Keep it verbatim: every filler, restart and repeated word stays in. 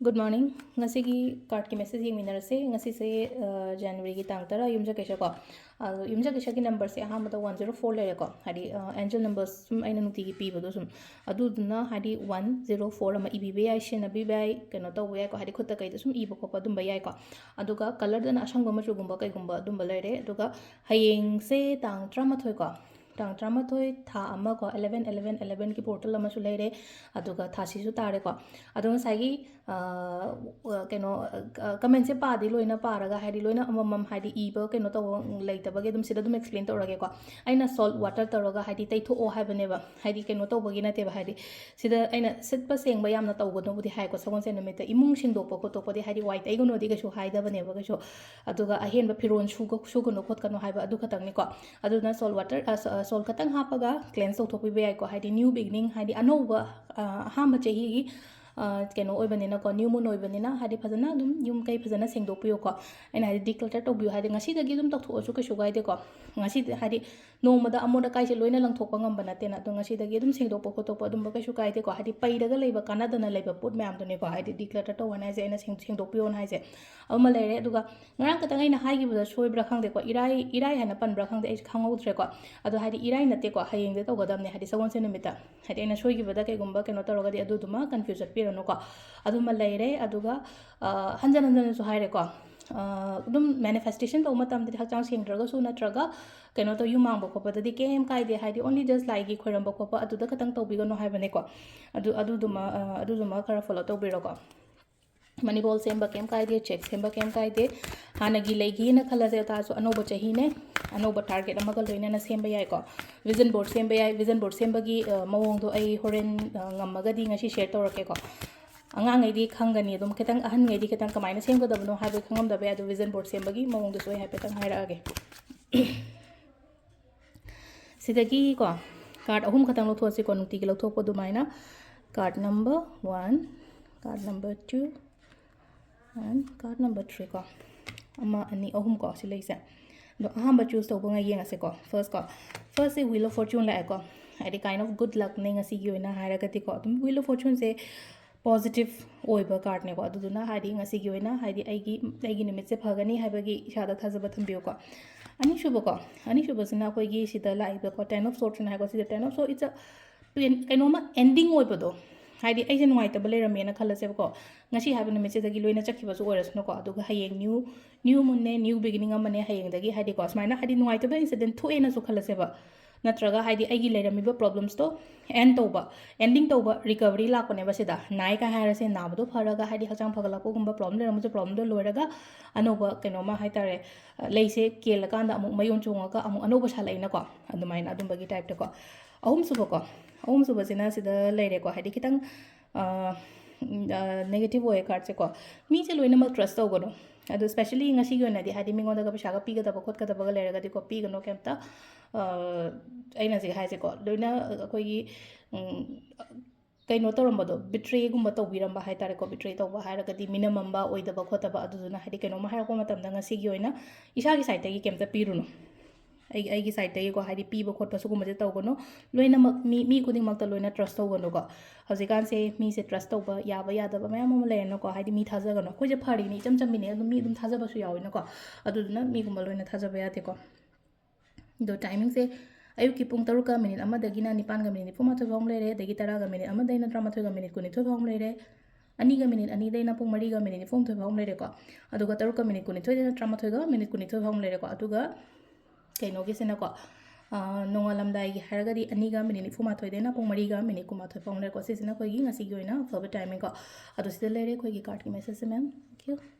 Good morning. ꯉꯁꯤꯒꯤ cardꯀꯤ message ꯌꯦꯡꯃꯤꯟꯅꯔꯁꯦ꯫ ꯉꯁꯤꯁꯦ, ꯑ, Januaryꯒꯤ ꯇꯥꯡ ꯇꯔꯥ, ꯌꯨꯝꯁꯀꯩꯁꯀꯣ꯫ ꯑꯗꯣ ꯌꯨꯝꯁꯀꯩꯁꯀꯤ numberꯁꯦ ꯑꯍꯥꯟꯕꯗ one zero four ꯂꯩꯔꯦꯀꯣ꯫ ꯍꯥꯏꯗꯤ, ꯑ, angel numbers ꯁꯨꯝ ꯑꯩꯅ ꯅꯨꯡꯇꯤꯒꯤ ꯄꯤꯕꯗꯣ ꯁꯨꯝ꯫ ꯑꯗꯨꯗꯨꯅ ꯍꯥꯏꯗꯤ one zero four ꯑꯃ ꯏꯕꯤꯕ ꯌꯥꯏ, ꯁꯤꯖꯤꯟꯅꯕꯤꯕ ꯌꯥꯏ, ꯀꯩꯅꯣ ꯇꯧꯕ ꯌꯥꯏꯀꯣ꯫ ꯍꯥꯏꯗꯤ ꯈꯨꯠꯇ ꯀꯩꯗ ꯁꯨꯝ ꯏꯕ ꯈꯣꯠꯄ ꯑꯗꯨꯝꯕ ꯌꯥꯏꯀꯣ꯫ ꯑꯗꯨꯒ colourꯗꯅ ꯑꯁꯪꯕ ꯃꯆꯨꯒꯨꯝꯕ ꯀꯩꯒꯨꯝꯕ ꯑꯗꯨꯝꯕ ꯂꯩꯔꯦ꯫ ꯑꯗꯨꯒ ꯍꯌꯦꯡꯁꯦ ꯇꯥꯡ ꯇꯔꯥꯃꯥꯊꯣꯏꯀꯣ꯫ ꯇꯥꯡ ꯇꯔꯥꯃꯥꯊꯣꯏ, ꯊꯥ ꯑꯃ ꯀꯣ, eleven eleven elevenꯒꯤ portal ꯑꯃꯁꯨ ꯂꯩꯔꯦ꯫ ꯑꯗꯨꯒ ꯊꯥꯁꯤꯁꯨ ꯇꯥꯔꯦꯀꯣ꯫ ꯑꯗꯣ ꯉꯁꯥꯏꯒꯤ, ꯑ, ꯀꯩꯅꯣ, ꯑ, commentꯁꯦ ꯄꯥꯗꯤ ꯂꯣꯏꯅ ꯄꯥꯔꯒ, ꯍꯥꯏꯗꯤ ꯂꯣꯏꯅ ꯑꯃꯃꯝ, ꯍꯥꯏꯗꯤ ꯏꯕ ꯀꯩꯅꯣ ꯇꯧꯕ ꯂꯩꯇꯕꯒꯤ ꯑꯗꯨꯝ ꯁꯤꯗ ꯑꯗꯨꯝ explain ꯇꯧꯔꯒꯦꯀꯣ꯫ ꯑꯩꯅ salt water ꯇꯧꯔꯒ, ꯍꯥꯏꯗꯤ ꯇꯩꯊꯣꯛꯑꯣ ꯍꯥꯏꯕꯅꯦꯕ, ꯍꯥꯏꯗꯤ ꯀꯩꯅꯣ ꯇꯧꯕꯒꯤ ꯅꯠꯇꯦꯕ, ꯍꯥꯏꯗꯤ ꯁꯤꯗ ꯑꯩꯅ ꯁꯤꯠꯄ ꯁꯦꯡꯕ ꯌꯥꯝꯅ ꯇꯧꯒꯅꯨꯕꯨꯗꯤ ꯍꯥꯏꯀꯣ, ꯁꯒꯣꯜꯁꯦꯟ ꯅꯨꯃꯤꯠꯇ ꯏꯃꯨꯡ ꯁꯦꯡꯗꯣꯛꯄ ꯈꯣꯠꯇꯣꯛꯄꯗꯤ, ꯍꯥꯏꯗꯤ ꯋꯥꯏ ꯇꯩꯒꯅꯨꯗꯤ ꯀꯩꯁꯨ ꯍꯥꯏꯗꯕꯅꯦꯕ ꯀꯩꯁꯨ꯫ ꯑꯗꯨꯒ ꯑꯍꯦꯟꯕ ꯐꯤꯔꯣꯜ ꯁꯨꯒ-, ꯁꯨꯒꯅꯨ ꯈꯣꯠꯀꯅꯨ ꯍꯥꯏꯕ ꯑꯗꯨ ꯈꯛꯇꯪꯅꯤꯀꯣ꯫ ꯑꯗꯨꯅ salt water, ꯑ, ꯁ-, ꯑ, salt ꯈꯛꯇꯪ ꯍꯥꯞꯄꯒ cleanse ꯇꯧꯊꯣꯛꯄꯤꯕ ꯌꯥꯏꯀꯣ꯫ ꯍꯥꯏꯗꯤ new beginning, ꯍꯥꯏꯗꯤ ꯑꯅꯧꯕ, ꯑ, ꯑꯍꯥꯟꯕ ꯆꯍꯤꯒꯤ, ꯑ, ꯀꯩꯅꯣ ꯑꯣꯏꯕꯅꯤꯅꯀꯣ, new moon ꯑꯣꯏꯕꯅꯤꯅ, ꯍꯥꯏꯗꯤ ꯐꯖꯅ ꯑꯗꯨꯝ ꯌꯨꯝ ꯀꯩ ꯐꯖꯅ ꯁꯦꯡꯗꯣꯛꯄꯤꯌꯨꯀꯣ꯫ ꯑꯩꯅ ꯍꯥꯏꯗꯤ declutter ꯇꯧꯕꯤꯌꯨ ꯍꯥꯏꯗꯤ ꯉꯁꯤꯗꯒꯤ ꯑꯗꯨꯝ ꯇꯧꯊꯣꯛꯑꯁꯨ ꯀꯩꯁꯨ ꯀꯥꯏꯗꯦꯀꯣ꯫ ꯉꯁꯤꯗꯤ ꯍꯥꯏꯗꯤ ꯅꯣꯡꯃꯗ ꯑꯃꯣꯠ ꯑꯀꯥꯏꯁꯦ ꯂꯣꯏꯅ ꯂꯪꯊꯣꯛꯄ ꯉꯝꯕ ꯅꯠꯇꯦꯅ꯫ ꯑꯗꯣ ꯉꯁꯤꯗꯒꯤ ꯑꯗꯨꯝ ꯁꯦꯡꯗꯣꯛꯄ ꯈꯣꯠꯇꯣꯛꯄ ꯑꯗꯨꯝꯕ ꯀꯩꯁꯨ ꯀꯥꯏꯗꯦꯀꯣ꯫ ꯍꯥꯏꯗꯤ ꯄꯩꯔꯒ ꯂꯩꯕ, ꯀꯥꯟꯅꯗꯅ ꯂꯩꯕ ꯄꯣꯠ ꯃꯌꯥꯝꯗꯨꯅꯦꯀꯣ꯫ ꯍꯥꯏꯗꯤ declutter ꯇꯧꯑꯣꯅ ꯍꯥꯏꯁꯦ, ꯑꯩꯅ ꯁꯦꯡ-, ꯁꯦꯡꯗꯣꯛꯄꯤꯌꯣꯅ ꯍꯥꯏꯁꯦ꯫ ꯑꯃ ꯂꯩꯔꯦ꯫ ꯑꯗꯨꯒ ꯉꯔꯥꯡ ꯈꯛꯇꯪ ꯑꯩꯅ ꯍꯥꯏꯈꯤꯕꯗ ꯁꯣꯏꯕ꯭ꯔꯥ ꯈꯪꯗꯦꯀꯣ, ꯏꯔꯥꯏ, ꯏꯔꯥꯏ ꯍꯥꯏꯅ ꯄꯟꯕ꯭ꯔꯥ ꯈꯪꯗꯦ, ꯑꯩꯁꯦ ꯈꯪꯍꯧꯗ꯭ꯔꯦꯀꯣ꯫ ꯑꯗꯣ ꯍꯥꯏꯗꯤ ꯏꯔꯥꯏ ꯅꯠꯇꯦꯀꯣ, ꯍꯌꯦꯡꯗ ꯇꯧꯒꯗꯕꯅꯦ, ꯍꯥꯏꯗꯤ ꯁꯒꯣꯜꯁꯦꯟ ꯅꯨꯃꯤꯠꯇ꯫ ꯍꯥꯏꯗꯤ ꯑꯩꯅ ꯁꯣꯏꯈꯤꯕꯗ ꯀꯩꯒꯨꯝꯕ ꯀꯩꯅꯣ ꯇꯧꯔꯒꯗꯤ ꯑꯗꯨꯗꯨꯃ confuse ꯆꯠꯄꯤꯔꯅꯨꯀꯣ꯫ ꯑꯗꯨꯃ ꯂꯩꯔꯦ꯫ ꯑꯗꯨꯒ, ꯑ, ꯍꯟꯖꯟ ꯍꯟꯖꯟꯅꯁꯨ ꯍꯥꯏꯔꯦꯀꯣ꯫ ꯑ, ꯑꯗꯨꯝ manifestation ꯇꯧꯕ ꯃꯇꯝꯗꯗꯤ ꯍꯛꯆꯥꯡ ꯁꯦꯡꯗ꯭ꯔꯒꯁꯨ ꯅꯠꯇ꯭ꯔꯒ ꯀꯩꯅꯣ ꯇꯧ, ꯌꯨꯝ ꯃꯥꯡꯕ ꯈꯣꯠꯄꯗꯗꯤ ꯀꯩꯝ ꯀꯥꯏꯗꯦ, ꯍꯥꯏꯗꯤ only just ꯂꯥꯏꯒꯤ ꯈꯣꯏꯔꯝꯕ ꯈꯣꯠꯄ ꯑꯗꯨꯗ ꯈꯛꯇꯪ ꯇꯧꯕꯤꯒꯅꯨ ꯍꯥꯏꯕꯅꯦꯀꯣ꯫ ꯑꯗꯨ, ꯑꯗꯨꯗꯨꯃ, ꯑ, ꯑꯗꯨꯗꯨꯃ ꯈꯔ follow ꯇꯧꯕꯤꯔꯣꯀꯣ꯫ Money ball ꯁꯦꯝꯕ ꯀꯩꯝ ꯀꯥꯏꯗꯦ, check ꯁꯦꯝꯕ ꯀꯩꯝ ꯀꯥꯏꯗꯦ꯫ ꯍꯥꯟꯅꯒꯤ ꯂꯩꯒꯦꯅ ꯈꯜꯂꯁꯦ ꯇꯥꯔꯁꯨ, ꯑꯅꯧꯕ ꯆꯍꯤꯅꯦ, ꯑꯅꯧꯕ target ꯑꯃꯒ ꯂꯣꯏꯅꯅ ꯁꯦꯝꯕ ꯌꯥꯏꯀꯣ꯫ Vision board ꯁꯦꯝꯕ ꯌꯥꯏ꯫ Vision board ꯁꯦꯝꯕꯒꯤ, ꯑ, ꯃꯑꯣꯡꯗꯣ ꯑꯩ ꯍꯣꯔꯦꯟ, ꯑ, ꯉꯝꯃꯒꯗꯤ ꯉꯁꯤ share ꯇꯧꯔꯛꯀꯦꯀꯣ꯫ ꯑꯉꯥꯡꯉꯩꯗꯤ ꯈꯪꯒꯅꯤ ꯑꯗꯨꯝ, ꯈꯤꯇꯪ ꯑꯍꯟꯉꯩꯗꯤ ꯈꯤꯇꯪ ꯀꯃꯥꯏꯅ ꯁꯦꯝꯒꯗꯕꯅꯣ ꯍꯥꯏꯕ ꯈꯪꯉꯝꯗꯕ ꯌꯥꯏ꯫ ꯑꯗꯣ vision board ꯁꯦꯝꯕꯒꯤ ꯃꯑꯣꯡꯗꯨꯁꯨ ꯑꯩ ꯍꯥꯏꯐꯦꯠꯇꯪ ꯍꯥꯏꯔꯛꯑꯒꯦ꯫ ꯁꯤꯗꯒꯤꯀꯣ, card ꯑꯍꯨꯝ ꯈꯛꯇꯪ ꯂꯧꯊꯣꯛꯑꯁꯤꯀꯣ, ꯅꯨꯡꯇꯤꯒꯤ ꯂꯧꯊꯣꯛꯄ ꯑꯗꯨꯃꯥꯏꯅ꯫ Card number one, card number two, and card number three ꯀꯣ꯫ ꯑꯃ, ꯑꯅꯤ, ꯑꯍꯨꯝ ꯀꯣ ꯁꯤ ꯂꯩꯁꯦ꯫ ꯑꯗꯣ ꯑꯍꯥꯟꯕ choose ꯇꯧꯕ ꯉꯩ ꯌꯦꯡꯉꯁꯦꯀꯣ꯫ First ꯀꯣ, first say Wheel of Fortune ꯂꯥꯛꯑꯦꯀꯣ꯫ ꯍꯥꯏꯗꯤ kind of good luck ꯅꯦ ꯉꯁꯤꯒꯤ ꯑꯣꯏꯅ ꯍꯥꯏꯔꯒꯗꯤꯀꯣ꯫ ꯑꯗꯨꯝ Wheel of Fortune say positive ꯑꯣꯏꯕ ꯀꯥꯔꯠꯅꯦꯀꯣ꯫ ꯑꯗꯨꯗꯨꯅ ꯍꯥꯏꯗꯤ ꯉꯁꯤꯒꯤ ꯑꯣꯏꯅ ꯍꯥꯏꯗꯤ ꯑꯩꯒꯤ ꯑꯩꯒꯤ ꯅꯨꯃꯤꯠꯁꯦ ꯐꯒꯅꯤ ꯍꯥꯏꯕꯒꯤ ꯏꯁꯥꯗ ꯊꯥꯖꯕ ꯊꯝꯕꯤꯌꯨꯀꯣ꯫ ꯑꯅꯤꯁꯨꯕꯀꯣ, ꯑꯅꯤꯁꯨꯕꯁꯤꯅ ꯑꯩꯈꯣꯏꯒꯤ ꯁꯤꯗ ꯂꯥꯛꯏꯕꯀꯣ, Ten of Swordsꯅ ꯍꯥꯏꯀꯣ, ꯁꯤꯗ Ten of Swords it's a pen- ꯀꯩꯅꯣꯝꯃ ꯑꯦꯟꯗꯤꯡ ꯑꯣꯏꯕꯗꯣ, ꯍꯥꯏꯗꯤ ꯑꯩꯁꯦ ꯅꯨꯡꯉꯥꯏꯇꯕ ꯂꯩꯔꯝꯃꯦꯅ ꯈꯜꯂꯁꯦꯕꯀꯣ, ꯉꯁꯤ ꯍꯥꯏꯕ ꯅꯨꯃꯤꯠꯁꯤꯗꯒꯤ ꯂꯣꯏꯅ ꯆꯠꯈꯤꯕꯁꯨ ꯑꯣꯏꯔꯁꯅꯨꯀꯣ꯫ ꯑꯗꯨꯒ ꯍꯌꯦꯡ ꯅ꯭ꯌꯨ ꯅ꯭ꯌꯨ ꯃꯨꯟꯅꯦ, ꯅ꯭ꯌꯨ ꯕꯤꯒꯤꯅꯤꯡ ꯑꯃꯅꯦ ꯍꯌꯦꯡꯗꯒꯤ, ꯍꯥꯏꯗꯤꯀꯣ, ꯁꯨꯃꯥꯏꯅ ꯍꯥꯏꯗꯤ ꯅꯨꯡꯉꯥꯏꯇꯕ ꯏꯟꯁꯤꯗꯦꯟ ꯊꯣꯛꯑꯦꯅꯁꯨ ꯈꯜꯂꯁꯦꯕ, ꯅꯠꯇ꯭ꯔꯒ ꯍꯥꯏꯗꯤ ꯑꯩꯒꯤ ꯂꯩꯔꯝꯃꯤꯕ ꯄ꯭ꯔꯣꯕ꯭ꯂꯦꯝꯁꯇꯣ ꯑꯦꯟ ꯇꯧꯕ, ꯑꯦꯟꯗꯤꯡ ꯇꯧꯕ, ꯔꯤꯀꯕꯔꯤ ꯂꯥꯛꯄꯅꯦꯕ ꯁꯤꯗ꯫ ꯅꯥꯏꯒ ꯍꯥꯏꯔꯁꯦ, ꯅꯥꯕꯗꯣ ꯐꯔꯒ ꯍꯥꯏꯗꯤ ꯍꯛꯆꯥꯡ ꯐꯒꯠꯂꯛꯄꯒꯨꯝꯕ ꯄ꯭ꯔꯣꯕ꯭ꯂꯦꯝ ꯂꯩꯔꯝꯕꯁꯨ ꯄ꯭ꯔꯣꯕ꯭ꯂꯦꯝꯗꯣ ꯂꯣꯏꯔꯒ ꯑꯅꯧꯕ ꯀꯩꯅꯣꯝꯃ ꯍꯥꯏꯇꯥꯔꯦ, ꯂꯩꯁꯦ ꯀꯦꯜꯂꯀꯥꯟꯗ ꯑꯃꯨꯛ ꯃꯌꯣꯟ ꯆꯣꯡꯉꯒ ꯑꯃꯨꯛ ꯑꯅꯧꯕ ꯁꯥꯠꯂꯛꯏꯅꯀꯣ꯫ ꯑꯗꯨꯃꯥꯏꯅ ꯑꯗꯨꯝꯕꯒꯤ ꯇꯥꯏꯞꯇꯀꯣ꯫ ꯑꯍꯨꯝꯁꯨꯕꯀꯣ, ꯑꯍꯨꯝꯁꯨꯕꯁꯤꯅ ꯁꯤꯗ ꯂꯩꯔꯦꯀꯣ, ꯍꯥꯏꯗꯤ ꯈꯤꯇꯪ ꯅꯦꯒꯦꯇꯤꯚ ꯑꯣꯏꯌꯦ ꯀꯥꯔꯠꯁꯦꯀꯣ꯫ ꯃꯤꯁꯦ ꯂꯣꯏꯅꯃꯛ ꯇ꯭ꯔꯁ ꯇꯧꯒꯅꯨ꯫ ꯑꯗꯣ ꯁ꯭ꯄꯦꯁꯦꯜꯂꯤ ꯉꯁꯤꯒꯤ ꯑꯣꯏꯅꯗꯤ ꯍꯥꯏꯗꯤ ꯃꯤꯉꯣꯟꯗꯒ ꯄꯩꯁꯥꯒ ꯄꯤꯒꯗꯕ ꯈꯣꯠꯀꯗꯕꯒ ꯂꯩꯔꯒꯗꯤꯀꯣ, ꯄꯤꯒꯅꯨ ꯀꯩꯝꯇ꯫ ꯑꯩꯅ ꯍꯧꯖꯤꯛ ꯍꯥꯏꯁꯦꯀꯣ, ꯂꯣꯏꯅ ꯑꯩꯈꯣꯏꯒꯤ ꯀꯩꯅꯣ ꯇꯧꯔꯝꯕꯗꯣ, ꯕꯤꯇ꯭ꯔꯦꯒꯨꯝꯕ ꯇꯧꯕꯤꯔꯝꯕ ꯍꯥꯏꯇꯥꯔꯦꯀꯣ꯫ ꯕꯤꯇ꯭ꯔꯦ ꯇꯧꯕ ꯍꯥꯏꯔꯒꯗꯤ ꯃꯤꯅꯝꯃꯝꯕ, ꯑꯣꯏꯗꯕ ꯈꯣꯠꯇꯕ꯫ ꯑꯗꯨꯗꯨꯅ ꯍꯥꯏꯗꯤ ꯀꯩꯅꯣꯝꯃ ꯍꯥꯏꯔꯛꯄ ꯃꯇꯝꯗ ꯉꯁꯤꯒꯤ ꯑꯣꯏꯅ ꯏꯁꯥꯒꯤ ꯁꯥꯏꯠꯇꯒꯤ ꯀꯩꯝꯇ ꯄꯤꯔꯨꯅꯨ꯫ ꯑꯩꯒꯤ ꯑꯩꯒꯤ ꯁꯥꯏꯠꯇꯒꯤꯀꯣ, ꯍꯥꯏꯗꯤ ꯄꯤꯕ ꯈꯣꯠꯄ ꯁꯤꯒꯨꯝꯕꯁꯦ ꯇꯧꯒꯅꯨ꯫ ꯂꯣꯏꯅꯃꯛ ꯃꯤ ꯃꯤ ꯈꯨꯗꯤꯡꯃꯛꯇ ꯂꯣꯏꯅ ꯇ꯭ꯔꯁ ꯇꯧꯒꯅꯨꯀꯣ꯫ ꯍꯧꯖꯤꯛꯀꯥꯟꯁꯦ ꯃꯤꯁꯦ ꯇ꯭ꯔꯁ ꯇꯧꯕ ꯌꯥꯕ ꯌꯥꯗꯕ ꯃꯌꯥꯝ ꯑꯃ ꯂꯩꯔꯦꯅꯀꯣ꯫ ꯍꯥꯏꯗꯤ ꯃꯤ ꯊꯥꯖꯒꯅꯨ꯫ ꯑꯩꯈꯣꯏꯁꯦ ꯐꯔꯤꯅꯤ, ꯏꯆꯝ ꯆꯝꯃꯤꯅꯦ, ꯑꯗꯨꯝ ꯃꯤ ꯑꯗꯨꯝ ꯊꯥꯖꯕꯁꯨ ꯌꯥꯎꯋꯤꯅꯀꯣ꯫ ꯑꯗꯨꯗꯨꯅ ꯃꯤꯒꯨꯝꯕ ꯂꯣꯏꯅ ꯊꯥꯖꯕ ꯌꯥꯗꯦꯀꯣ꯫ ꯑꯗꯣ ꯇꯥꯏꯃꯤꯡꯁꯦ ꯑꯌꯨꯛꯀꯤ ꯄꯨꯡ ꯇꯔꯨꯛꯀ ꯃꯤꯅꯤꯠ ꯑꯃꯗꯒꯤꯅ ꯅꯤꯄꯥꯟꯒ ꯃꯤꯅꯤꯠ ꯅꯤꯐꯨ ꯃꯥꯊꯣꯏ ꯐꯥꯎ ꯑꯃ ꯂꯩꯔꯦ, ꯑꯗꯒꯤ ꯇꯔꯥꯒ ꯃꯤꯅꯤꯠ ꯑꯃꯗꯩꯅ ꯇꯔꯥꯃꯥꯊꯣꯏꯒ ꯃꯤꯅꯤꯠ ꯀꯨꯟꯅꯤꯊꯣꯏ ꯐꯥꯎ ꯑꯃ ꯂꯩꯔꯦ, ꯑꯅꯤꯒ ꯃꯤꯅꯤꯠ ꯑꯅꯤꯗꯩꯅ ꯄꯨꯡ ꯃꯔꯤꯒ ꯃꯤꯅꯤꯠ ꯅꯤꯐꯨ ꯃꯥꯊꯣꯏ ꯐꯥꯎ ꯑꯃ ꯂꯩꯔꯦꯀꯣ꯫ ꯑꯗꯨꯒ ꯇꯔꯨꯛꯀ ꯃꯤꯅꯤꯠ ꯀꯨꯟꯅꯤꯊꯣꯏꯗꯩꯅ ꯇꯔꯥꯃꯥꯊꯣꯏꯒ ꯃꯤꯅꯤꯠ ꯀꯨꯟꯅꯤꯊꯣꯏ ꯐꯥꯎ ꯑꯃ ꯂꯩꯔꯦꯀꯣ꯫ ꯑꯗꯨꯒ ꯀꯩꯅꯣꯒꯤꯁꯤꯅꯀꯣ, ꯑꯥ, ꯅꯣꯡꯉꯥꯜꯂꯝꯗꯥꯏꯒꯤ ꯍꯥꯏꯔꯒꯗꯤ ꯑꯅꯤꯒ ꯃꯤꯅꯤꯠ ꯅꯤꯐꯨ ꯃꯥꯊꯣꯏꯗꯩꯅ ꯄꯨꯡ ꯃꯔꯤꯒ ꯃꯤꯅꯤꯠ ꯀꯨꯟꯃꯥꯊꯣꯏ ꯐꯥꯎ ꯑꯃ ꯂꯩꯔꯦꯀꯣ꯫ ꯁꯤꯁꯤꯅ ꯑꯩꯈꯣꯏꯒꯤ ꯉꯁꯤꯒꯤ ꯑꯣꯏꯅ ꯑꯐꯕ ꯇꯥꯏꯃꯤꯡꯀꯣ꯫ ꯑꯗꯣ ꯁꯤꯗ ꯂꯩꯔꯦ ꯑꯩꯈꯣꯏꯒꯤ ꯀꯥꯔꯠꯀꯤ ꯃꯦꯁꯦꯖꯁꯦ, ꯃꯦꯝ꯫ Thank you꯫